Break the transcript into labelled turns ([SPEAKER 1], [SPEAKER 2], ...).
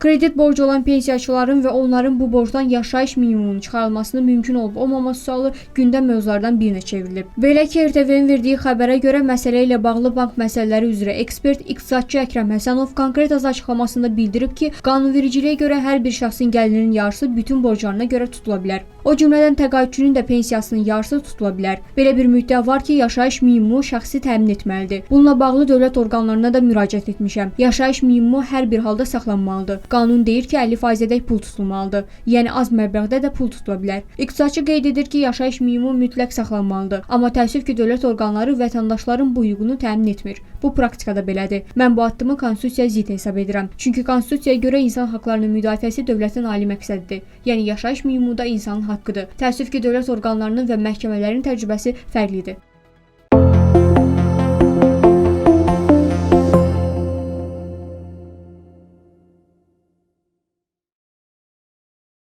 [SPEAKER 1] Kredit borcu olan pensiyaçıların və onların bu borcdan yaşayış minimumunun çıxarılmasının mümkün olub-olmaması sualı gündəm mövzulardan birinə çevrilib. Belə ki, RTV-nin verdiyi xəbərə görə məsələ ilə bağlı bank məsələləri üzrə ekspert iqtisadçı Əkrəm Həsənov konkret açıqlamasında bildirib ki, qanunvericiliyə görə hər bir şəxsin gəlirinin yarısı bütün borclarına görə tutula bilər. O cümlədən təqaüdçünün də pensiyasının yarısı tutula bilər. Belə bir müddəa var ki, yaşayış minimumu şəxsi təmin etməlidir. Bununla bağlı dövlət orqanlarına da müraciət etmişəm. Yaşayış minimumu hər bir halda saxlanmalıdır. Qanun deyir ki, 50%-ədək pul tutulmalıdır. Yəni az məbləğdə də pul tutula bilər. İqtisadçı qeyd edir ki, yaşayış minimumu mütləq saxlanmalıdır. Amma təəssüf ki, dövlət orqanları vətəndaşların bu hüququnu təmin etmir. Bu praktikada belədir. Mən bu addımı konstitusiyaya zidd hesab edirəm. Çünki konstitusiyaya görə insan haqlarının müdafiəsi dövlətin ali məqsədidir. Yəni yaşayış minimumu da insanın haqqıdır. Təəssüf ki, dövlət orqanlarının və məhkəmələrin təcrübəsi fərqlidir.